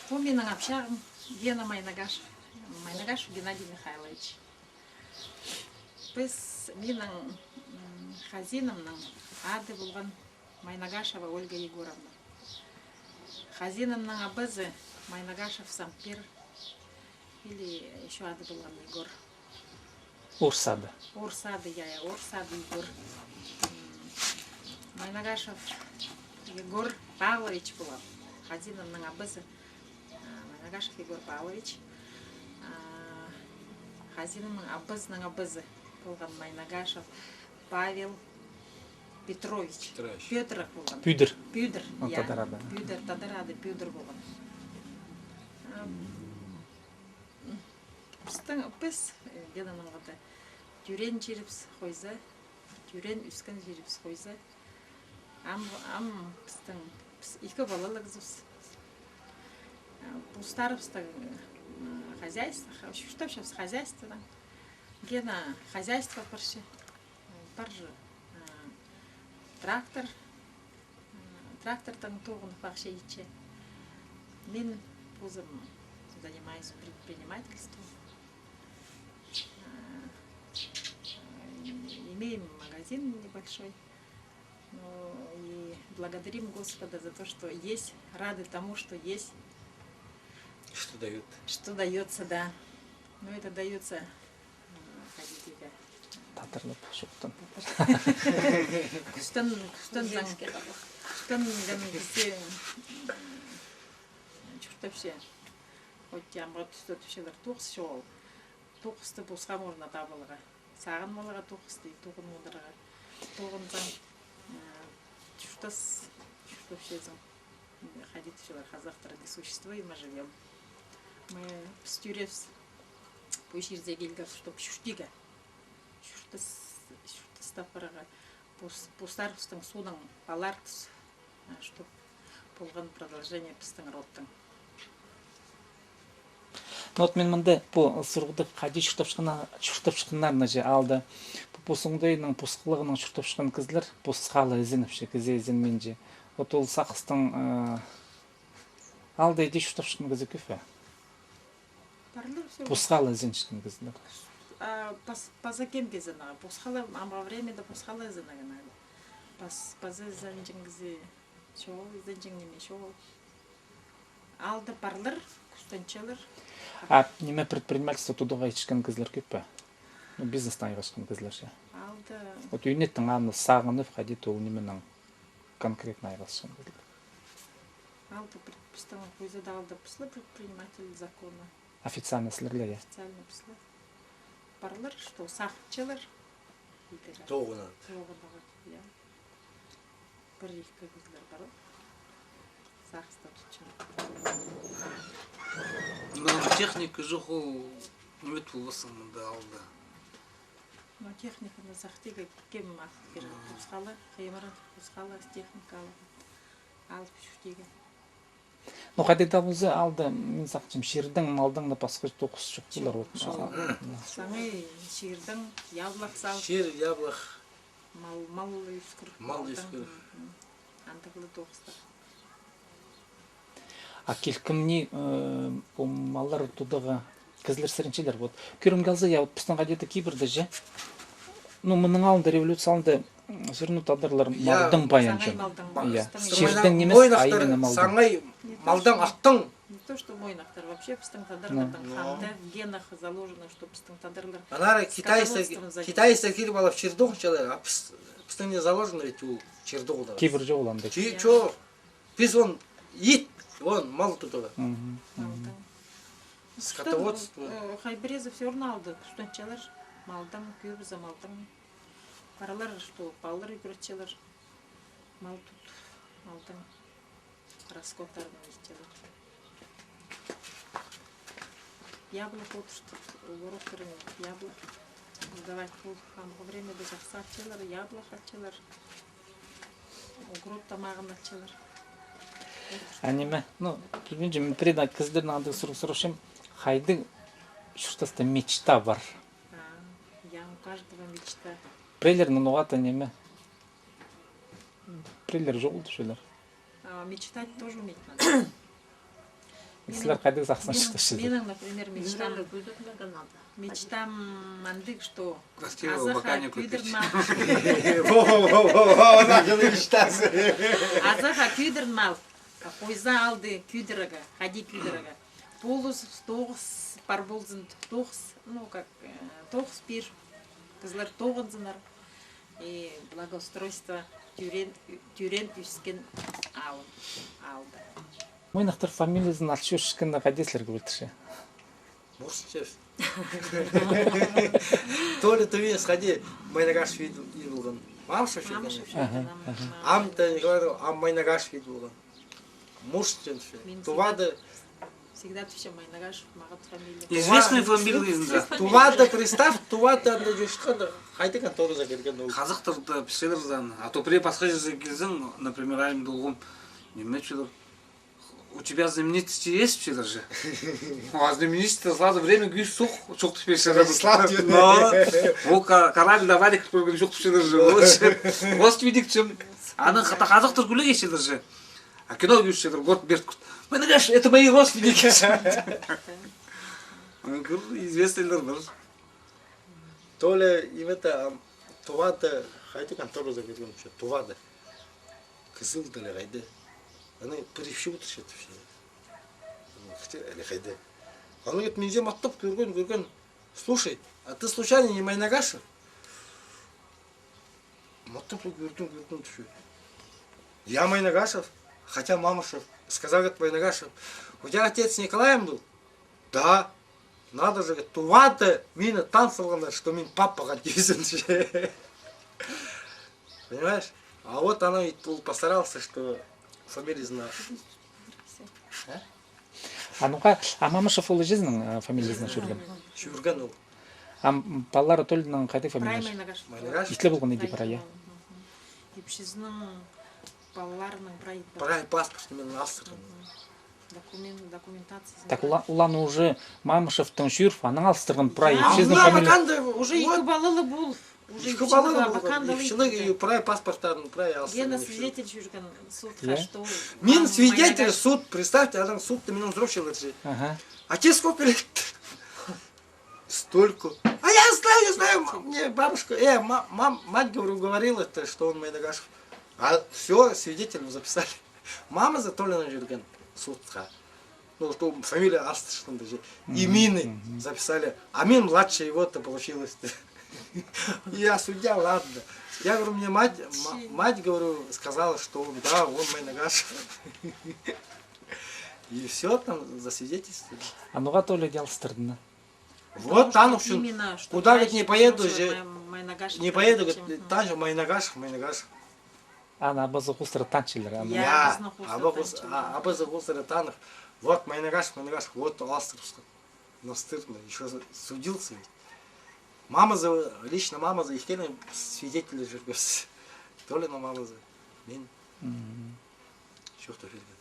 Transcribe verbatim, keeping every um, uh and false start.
Пу минің апчағым Гена Майнагашев, Майнагашев Геннадий Михайлович. Піс, минің, м, хазинамның ады полған Майнагашева Ольга Егоровна. Хазинамның абазы Майнагашев Сампир, или ещё ады полған Егор. Орыс ады. Орыс ады, я, я, орыс ады Егор. М, Майнагашев Егор Павлович полған. Хазинамның абазы, а, Майнагашев Егор Павлович. А, хазинамның абазының абазы полған Майнагашев Павел Петрович. Петрович. Пётр полған. Пӱдір. Пӱдір, я. Тадар ады. Пӱдір, тадар ады Пӱдір полған. Ам, пістің, піс, э, Генанаң хада тӧреен чирібіс Хойза, тӧреен ӧскен чирібіс Хойза. Ам, ам пістің, піс ікі палалығ кізібіс. Э, постарыбыстың, э, хозяйство, ха-, чуртапчабыс хозяйстводаң. Гена хозяйство апарча. Пар, э, трактор, э, трактордаң тоғынып ахча итче. Мин позым занимаюсь предпринимательством. Э, имеем магазин небольшой. Ну, и благодарим Господа за то, что есть, рады тому, что есть. Что дают. Что даётся, да. Ну, это даётся, м, хайди тигі. Тадарлап, чоохтан. Кӱстең, кӱстең, кӱстең кізі, м, чуртапча. Хоть амғы тӱсте тіпчелер, тоғыс чоғыл. Тоғысты посха можно таап аларға. Сағын аларға тоғысты, тоғын одырарға. Тоғынзаң, э, чуртас, чуртапчазың. Хайди тіпчелер хазахтар: не существуем, а живём. Мы піс тӧреебіс пу чирзер килгебіс, чтоб чуртирға. Чуртас, чуртас таап парарға. Пос-, постарыбыстың соонаң паларбыс, а, чтоб полған продолжение пістің родтың. Ну вот мин мында пу сурығда хайди чуртапчатхан-, чуртапчатханнарны чи алды. Пу, пу соңдайның, пу пасхалығының чуртапчатхан кізілер пасхалы ізеніпче, кізі ізенминче. Вот ол сағыстың, э, алды иди чуртапчатхан кізі кӧп пе? Парлар всё. Пасхалы ізенчеткен кізілер. А, пас-, паза кем ізенген? Пасхалы, амғы времяда пасхалы ізенген. Пас-, паза ізенчең кізі чоғыл, ізенчең ниме чоғыл. Алды парлар, кӱстенчелер. А ниме, предпринимательство тударға итчеткен кізілер кӧп пе? Ну, бизнестең айғасчатхан кізілер чи. Алды. Вот ӱнеттің аны сағынып, хайди-да ол нименең конкретно айғасчатхан кізілер. Алды пр-, пістің Хойзада алды післе предприниматель законы. Официально сірер ле, я? Официально післе. Парлар, что сағынчалар. Тоғынарға. Тоғынарға, я. Пір-ікі кізілер пар. Сағыста тутчалар. Мынаң техника чох, ол ниме полбассың мында алды. Но техниканы сағынарға кем алып кирер? Пасхалы, хыймыра, пасхалы техника алып, алып чуртирға. Ну, хайди даа полза, алды, мин сағынчам, чирдең, малдаң даа пасха тоғыс чох полар. Чох, вот, чох. Аха. Саңай чирдең, яблах сал. Чир, яблах. Мал, мал ӧскір. Мал ӧскір. Андағ ла тоғыстар. А килкімні, э, пу маллар тударға кізілер сіренчелер. Вот кӧрімге алза, я, вот пістің хайди-да кибірде же. Ну, мының алнында, революция алнында, м, всё равно тадарлар малдаң паянча. Саңай малдаң. Я. Чирдең нимес, а именно малдаң. Саңай малдаң, аттаң. Не то что мойнахтар, вообще пістің тадарларның ханда, в генах заложено, что пістің тадарлар скотоводством занимаются. Китайстар киліп алып чир тоғынчалар, а піс, пістің не заложено ведь ол чир тоғынарға. Кибір чоғыл анда. Чир чоғыл. Піс он ит, он мал тударға. Мгм, мгм. Малдаң. Скотоводство. Э, хай пірезі всё равно алды кӱстенчелер, малдаң, кӧбізі малдаң. Парлар, что паллар ӱгретчелер. Мал тут, малдаң. Расходтарны итчелер. Яблах одыртып, огородтарын яблах сдавать пол. Амғы времяда чахсы алчалар, яблах алчалар. Огород тамағын алчалар. А ниме, ну, пілбинчем, мин пірдее кізілернең андағ сурығ сурапчам, хайдағ чуртаста мечта пар. А, я, у каждого мечта. Пірелернің ноға-да ниме. Пірелер чоғыл тіпчелер. А, мечтать тоже уметь надо. Сірер хайдағ сағыснаң чыхтасчазар? Минің, например, мечтам, мечтам андағ, что Красивого азахха бокалниг кӱдір купить. Мал. Азахха кӱдір мал. Хойза алды кӱдірерге, хайди кӱдірерге. Полыс тоғыс пар ползын, тоғыс, ну, как, э, тоғыс пир. Кізілер тоғынзыннар. И благоустройство тӧреен, тӧреен ӧскен аал, аалда. Мойнахтар фамилиязын ал чӧрчеткенде хайди сірерге пілдірче? Мурсчев. Толя Тувинец хайди Майнагашев ит полған. Мамышев. Мамышев. Аха, аха. Ам та Николай, ам Майнагашев ит полған. Мурсчев. Тувада. Всегда тіпчем Майнагашев, мағат фамилия. Известный фамилия. Тувада, представь, Тувада анда чӧрчеткенде хайди конторазар кірген ол. Хазахтарда пілчелер аны. А то пірее пасха чирзер килзең, например, айым долғым, ниме чӧрер. У тебя знаменитости есть, чӧрер же. А знаменитости сразу время кӧс чох, чох тіпчелер. Прислав. Но ол ка-, корабльда авария кіріп кӧрген, чох тіпчелер же. Вот, родственник чем. Аны хата хазахтар кӱле килчелер же. А кино кӧрчелер, Горд Беркут. Майнагашев, это мои родственники. Известныйлар пар. Толя, и это, ам, Тувада, хайди конторазар кірген вообще, Тувада. Кызылда ла хайди. Аны пір ипчі одырча тіпче. Аны хыти, али хайди. Аны, говорит, минзер маттап кӧрген, кӧрген. Слушай, а ты случайно не Майнагашев? Маттап кӧрдім, кӧрдім тіпче. Я Майнагашев, хотя Мамышев. Сказал, говорит, Майнагашев: «У тебя отец Николаем был?» Да. Надо же, говорит, Тувада мині тан салғаннар, что мин папаға тӧзінче. Понимаешь? А вот ана ит ол постарался, что фамилиязын. А? А ну-ка, а Мамышев ол іҷезінің, э, фамилиязынаң чӧрген? Чӧрген ол. А, м, палалары Толяның хайдағ фамилия? Прай Майнагашев. Майнагашев. Итле полған иди прай, я? Ипчізінің палаларының прай. Прай паспорт мин алыстырған. Документ, документация. Так, ула-, уланы уже Мамышевтің чӧріп, анаң алыстырған прай. Я, ипчізінің фамилия. Уже ікі палалы пол. Уже ікі палалы пол. Ипчіліг и прай паспорттарын прай алыстырған. Гена свидетель чӧрген судха, что мин свидетель, суд, представьте, анаң судта минің взрослыйлар же. Ага. А тебе сколько лет? Столько. А я знаю, я знаю, м-, мне бабушка, э, ма-, мам-, мать, говорю, говорила, это, что он Майнагашев. А всё, свидетелем записали. Мамазы Толяның чӧрген судха. Ну, что фамилия алыстырчатхан даже. И мині записали. А мин младше его-то получилось. Я судья, ладно. Я говорю, мне мать, ма-, мать, говорю, сказала, что он, да, он Майнагашев. И всё, там засвидетельствовали. А ноға Толя алыстырды? Вот, таныхчам. Куда, говорит, не поеду же, не поеду, говорит, там же Майнагашев, Майнагашев. Аны абазы хоостыра танчалар, аны. Я, абазы хоостыра танчалар. Вот Майнагашев, Майнагашев, вот алыстырыбысхан. Настырно, ещё судился ведь. Мамазы, лично мамазы, ікӧлең свидетель чӧргебіс. Толяның мамазы, мин. Чоохтап пирген.